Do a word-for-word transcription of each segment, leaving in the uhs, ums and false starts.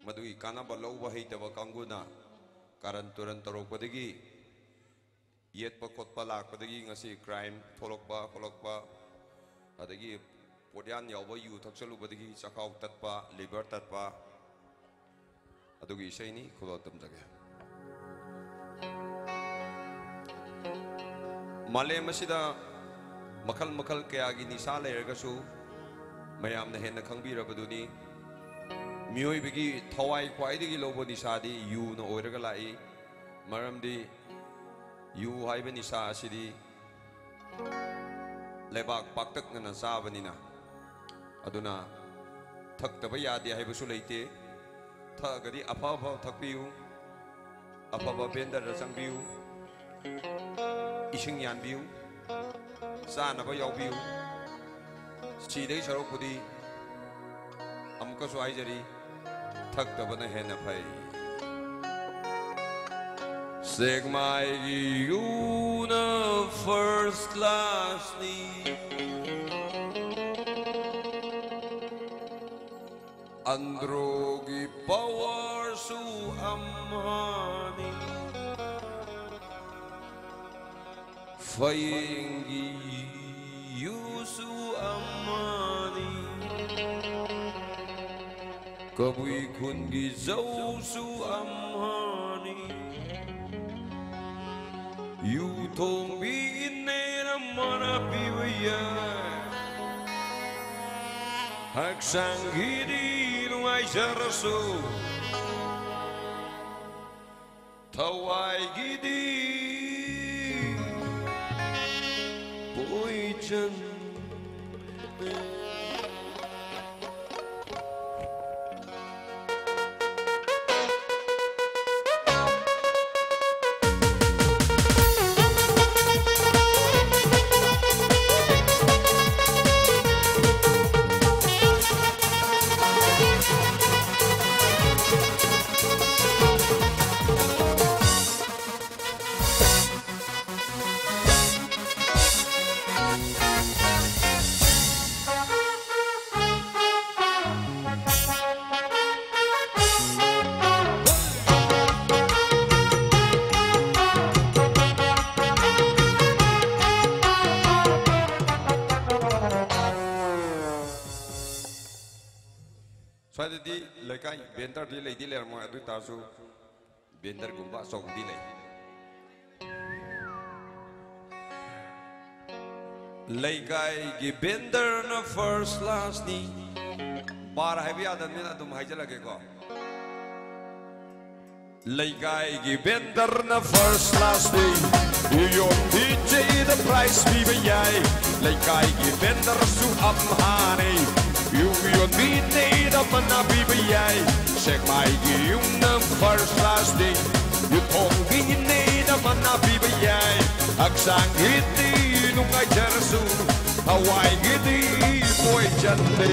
ꯃꯗꯨꯒꯤ ꯀꯥꯟꯅꯕ ꯂꯧꯕ ꯍꯩꯇꯕ ꯀꯥꯡꯕꯨꯅ ꯀꯥꯔꯟ ꯇꯨꯔꯟ ꯇꯧꯔꯛꯄꯗꯒꯤ, ꯌꯦꯠꯄ ꯈꯣꯠꯄ ꯂꯥꯛꯄꯗꯒꯤ ꯉꯁꯤ ꯀ꯭ꯔꯥꯏꯝ ꯊꯣꯛꯂꯛꯄ ꯈꯣꯠꯂꯛꯄ, ꯑꯗꯒꯤ ꯄꯣꯠꯌꯥꯟ ꯌꯥꯎꯕ ꯌꯨ ꯊꯛꯆꯜꯂꯨꯕꯗꯒꯤ ꯆꯈꯥꯎ ꯇꯠꯄ, ꯂꯤꯚꯔ ꯇꯠꯄ, ꯑꯗꯨꯒꯤ ꯏꯁꯩꯅꯤ꯫ ꯈꯨꯗꯣꯜ ꯇꯝꯖꯒꯦ꯫ ꯃꯥꯂꯦꯝ ꯑꯁꯤꯗ ꯃꯈꯜ ꯃꯈꯜ ꯀꯌꯥꯒꯤ ꯅꯤꯁꯥ ꯂꯩꯔꯒꯁꯨ, ꯃꯌꯥꯝꯅ ꯍꯦꯟꯅ ꯈꯪꯕꯤꯔꯕꯗꯨꯅꯤ, ꯃꯤꯑꯣꯏꯕꯒꯤ ꯊꯋꯥꯏ ꯈ꯭ꯋꯥꯏꯗꯒꯤ ꯂꯧꯕ ꯅꯤꯁꯥꯗꯤ ꯌꯨꯅ ꯑꯣꯏꯔꯒ ꯂꯥꯛꯏ꯫ ꯃꯔꯝꯗꯤ ꯌꯨ ꯍꯥꯏꯕ ꯅꯤꯁꯥ ꯑꯁꯤꯗꯤ ꯂꯩꯕꯥꯛ ꯄꯥꯛꯇꯛꯅꯅ ꯆꯥꯕꯅꯤꯅ꯫ ꯑꯗꯨꯅ ꯊꯛꯇꯕ ꯌꯥꯗꯦ ꯍꯥꯏꯕꯁꯨ ꯂꯩꯇꯦ꯫ ꯊꯛꯑꯒꯗꯤ ꯑꯐ ꯑꯐꯕ ꯊꯛꯄꯤꯌꯨ, ꯑꯐꯕ ꯕꯦꯟꯗꯔꯗ ꯆꯪꯕꯤꯌꯨ, ꯏꯁꯤꯡ ꯌꯥꯟꯕꯤꯌꯨ, ꯆꯥꯅꯕ ꯌꯥꯎꯕꯤꯌꯨ꯫ ꯁꯤꯗꯩ ꯁꯔꯨꯛꯄꯨꯗꯤ ꯑꯃꯨꯛꯀꯁꯨ ꯍꯥꯏꯖꯔꯤ, ꯊꯛꯇꯕꯅ ꯍꯦꯟꯅ ꯐꯩ꯫ ꯁꯦꯛꯃꯥꯏꯒꯤ ꯌꯨꯅ ꯐꯥꯔꯁ ꯀ꯭ꯂꯥꯁꯅꯤ꯫ ꯑꯟꯗ꯭ꯔꯣꯒꯤ ꯄꯋꯥꯔꯁꯨ ꯑꯝꯍꯥꯅꯤ꯫ ꯐꯌꯦꯡꯒꯤ ꯌꯨꯁꯨ ꯑꯝꯍꯥꯅꯤ꯫ ꯀꯕꯨꯏ ꯈꯨꯟꯒꯤ ꯖꯧꯁꯨ ꯑꯝꯍꯥꯅꯤ꯫ ꯌꯨ ꯊꯣꯡꯕꯤ ꯏꯅꯦꯅ ꯃꯅꯥ ꯄꯤꯕ ꯌꯥꯏ꯫ ꯍꯛꯆꯥꯡꯒꯤꯗꯤ ꯅꯨꯡꯉꯥꯏꯖꯔꯁꯨ, ꯊꯋꯥꯏꯒꯤꯗꯤ ꯄꯣꯏꯖꯟ꯫ ꯁ꯭ꯋꯥꯏꯗꯗꯤ ꯂꯩꯀꯥꯏ ꯕꯦꯟꯗꯔꯗꯤ ꯂꯩꯗꯤ ꯂꯩꯔꯝꯃꯣꯏ, ꯑꯗꯨ ꯑꯣꯏ ꯇꯥꯔꯁꯨ ꯕꯦꯟꯗꯔꯒꯨꯝꯕ ꯑꯆꯧꯕꯗꯤ ꯂꯩ꯫ ꯂꯩꯀꯥꯏꯒꯤ ꯕꯦꯟꯗꯔꯅ ꯐꯥꯔꯁ ꯀ꯭ꯂꯥꯁꯅꯤ꯫ ꯕꯥꯔ ꯍꯥꯏꯕ ꯌꯥꯗꯕꯅꯤꯅ ꯑꯗꯨꯝ ꯍꯥꯏꯖꯜꯂꯒꯦꯀꯣ꯫ ꯂꯩꯀꯥꯏꯒꯤ ꯕꯦꯟꯗꯔꯅ ꯐꯥꯔꯁ ꯀ꯭ꯂꯥꯁꯅꯤ꯫ ꯌꯨ ꯌꯣꯟꯕꯤꯗ ꯄ꯭ꯔꯥꯏꯖ ꯄꯤꯕ ꯌꯥꯏ꯫ ꯂꯩꯀꯥꯏꯒꯤ ꯕꯦꯟꯗꯔꯁꯨ ꯑꯝꯍꯥꯅꯤ꯫ ꯌꯨ ꯌꯣꯟꯕꯤꯗ ꯃꯅꯥ ꯄꯤꯕ ꯌꯥꯏ꯫ ꯁꯦꯛꯃꯥꯏꯒꯤ ꯌꯨꯝꯅ ꯐꯥꯔꯁ ꯀ꯭ꯂꯥꯁꯅꯤ꯫ ꯌꯨꯊꯣꯡꯕꯤꯗ ꯃꯅꯥ ꯄꯤꯕ ꯌꯥꯏ꯫ ꯍꯛꯆꯥꯡꯒꯤꯗꯤ ꯅꯨꯡꯉꯥꯏꯖꯔꯁꯨ ꯊꯋꯥꯏꯒꯤꯗꯤ ꯄꯣꯏꯖꯟꯅꯤ꯫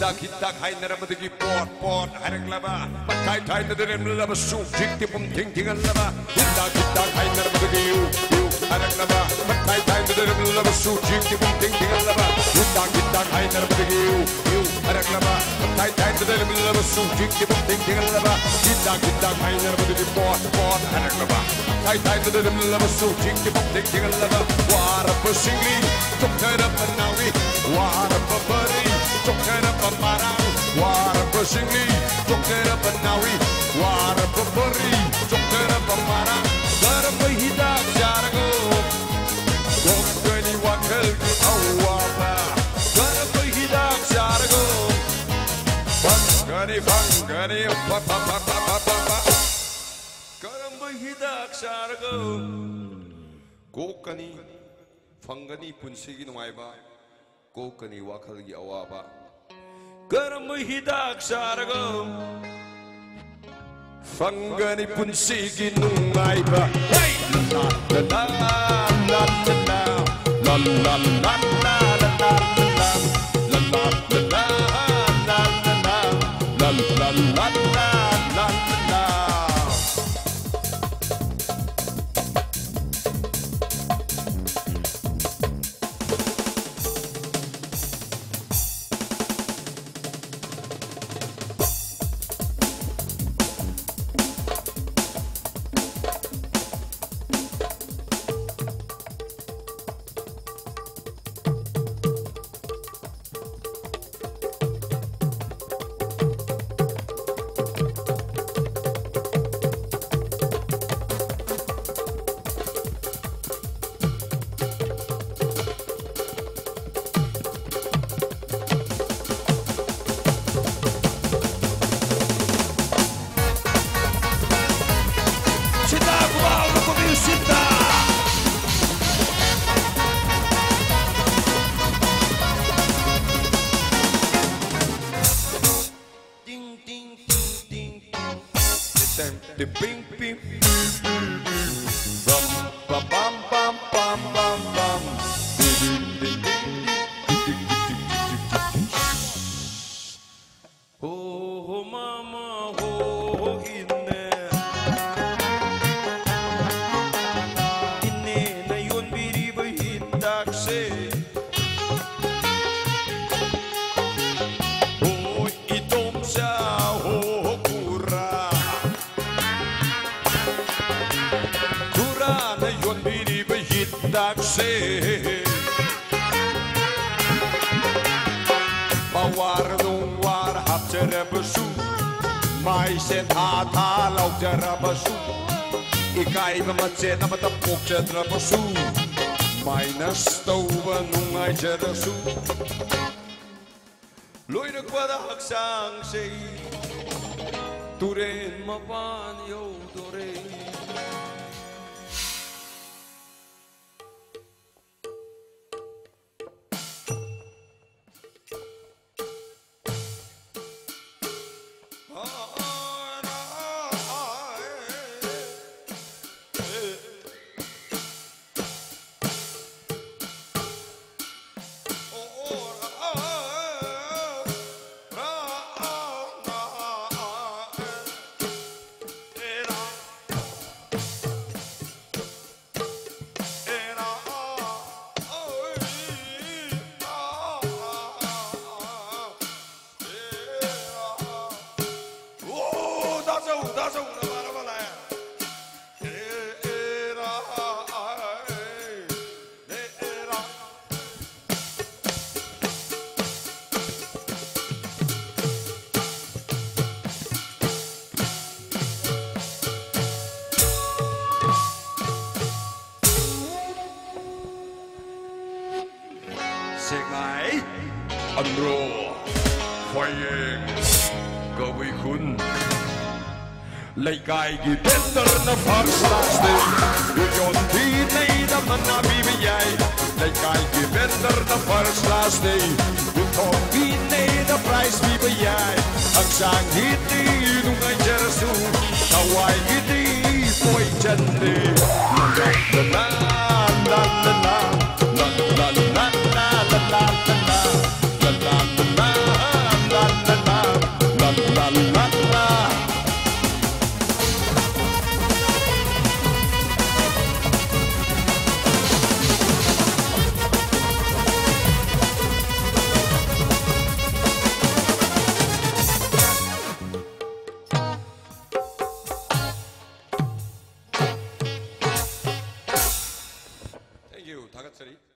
ꯍꯤꯗꯥꯛ ꯍꯤꯗꯥꯛ ꯍꯥꯏꯅꯔꯕꯗꯒꯤ ꯄꯣꯠ ꯄꯣꯠ ꯍꯥꯏꯔꯛꯂꯕ, ꯃꯊꯥꯏ ꯊꯥꯏꯅꯗ ꯂꯦꯝꯂꯕꯁꯨ ꯍꯧꯖꯤꯛꯇꯤ ꯄꯨꯝ ꯊꯤꯡ ꯊꯤꯡꯍꯜꯂꯕ꯫ ꯍꯤꯗꯥꯛ ꯍꯤꯗꯥꯛ ꯍꯥꯏꯅꯔꯕꯗꯒꯤ ꯌꯨ ꯌꯨ ꯍꯥꯏꯔꯛꯂꯕ, ꯃꯊꯥꯏ ꯊꯥꯏꯅꯗ ꯂꯦꯝꯂꯕꯁꯨ ꯍꯧꯖꯤꯛꯇꯤ ꯄꯨꯝ ꯊꯤꯡ ꯊꯤꯡꯍꯜꯂꯕ꯫ ꯍꯤꯗꯥꯛ ꯍꯤꯗꯥꯛ ꯍꯥꯏꯅꯔꯕꯗꯒꯤ ꯌꯨ ꯌꯨ ꯍꯥꯏꯔꯛꯂꯕ, ꯃꯊꯥꯏ ꯊꯥꯏꯅꯗ ꯂꯦꯝꯂꯕꯁꯨ ꯍꯧꯖꯤꯛꯇꯤ ꯄꯨꯝ ꯊꯤꯡ ꯊꯤꯡꯍꯜꯂꯕ꯫ ꯍꯤꯗꯥꯛ ꯍꯤꯗꯥꯛ ꯍꯥꯏꯅꯔꯕꯗꯒꯤ ꯄꯣꯠ ꯄꯣꯠ ꯍꯥꯏꯔꯛꯂꯕ, ꯃꯊꯥꯏ ꯊꯥꯏꯅꯗ ꯂꯦꯝꯂꯕꯁꯨ ꯍꯧꯖꯤꯛꯇꯤ ꯄꯨꯝ ꯊꯤꯡ ꯊꯤꯡꯍꯜꯂꯕ꯫ ꯋꯥꯔꯕꯁꯤꯡꯂꯤ ꯆꯣꯛꯊꯔꯕ ꯅꯥꯎꯔꯤ, ꯋꯥꯔꯕ ꯕꯔꯤ ꯆꯣꯛꯊꯔꯕ ꯃꯔꯥꯡ, ꯋꯥꯔꯕꯁꯤꯡꯂꯤ ꯆꯣꯛꯊꯔꯕ ꯅꯥꯎꯔꯤ, ꯋꯥꯔꯕ ꯕꯔꯤ ꯆꯣꯛꯊꯔꯕ ꯃꯔꯥꯡ꯫ ꯀꯔꯝꯕ ꯍꯤꯗꯥꯛ ꯆꯥꯔꯒ ꯀꯣꯛꯀꯅꯤ ꯋꯥꯈꯜꯒꯤ ꯑꯋꯥꯕ? ꯀꯔꯝꯕ ꯍꯤꯗꯥꯛ ꯆꯥꯔꯒ ꯐꯪꯒꯅꯤ, ꯐꯪꯒꯅꯤ, ꯐ-, ꯐ-, ꯐ-, ꯐ-, ꯐ-, ꯐ-, ꯐ-, ꯀꯔꯝꯕ ꯍꯤꯗꯥꯛ ꯆꯥꯔꯒ ꯀꯣꯛꯀꯅꯤ, ꯐꯪꯒꯅꯤ ꯄꯨꯟꯁꯤꯒꯤ ꯅꯨꯡꯉꯥꯏꯕ, ꯀꯣꯛꯀꯅꯤ ꯋꯥꯈꯜꯒꯤ ꯑꯋꯥꯕ? ꯀꯔꯝꯕ ꯍꯤꯗꯥꯛ ꯆꯥꯔꯒ ꯐꯪꯒꯅꯤ ꯄꯨꯟꯁꯤꯒꯤ ꯅꯨꯡꯉꯥꯏꯕ? ꯍꯩ! Ting, ting, ting, ting, ting. Tem, tem, pim, pim, pim, pim, pim. Bam, ba, bam, bam, bam, bam. Di, di, di, di, di. Di, di, di, di, di, di, di. Ho, ho, mama, ho, ho, hinne. Hinne na yonbiriba hitakse. Oi, itomsa ho kura. Kurana yonbiriba hitakse. Power nungwar hapcharabasu. Maisen hatha laucharabasu. Ikaiba machet amata pokchadrabasu. Minus tauba nungai jarasu. Loirakpada hakchangse turen mapan yaudore. Andro, ꯐꯌꯦꯡ, ꯀꯕꯨꯏ ꯈꯨꯟ꯫ ꯂꯩꯀꯥꯏꯒꯤ ꯕꯦꯟꯗꯔꯅ first ꯀ꯭ꯂꯥꯁꯅꯤ꯫ ꯌꯣꯟꯕꯤ ꯅꯩꯗ ꯃꯅꯥ ꯄꯤꯕ ꯌꯥꯏ꯫ ꯂꯩꯀꯥꯏꯒꯤ ꯕꯦꯟꯗꯔꯅ first ꯀ꯭ꯂꯥꯁꯅꯤ꯫ ꯌꯨꯊꯣꯛꯄꯤ ꯅꯩꯗ prize ꯄꯤꯕ ꯌꯥꯏ꯫ ꯍꯛꯆꯥꯡꯒꯤꯗꯤ ꯅꯨꯡꯉꯥꯏꯖꯔꯁꯨ ꯊꯋꯥꯏꯒꯤꯗꯤ ꯄꯣꯏꯖꯟꯗꯤ꯫ Thank you. ꯊꯥꯒꯠꯆꯔꯤ꯫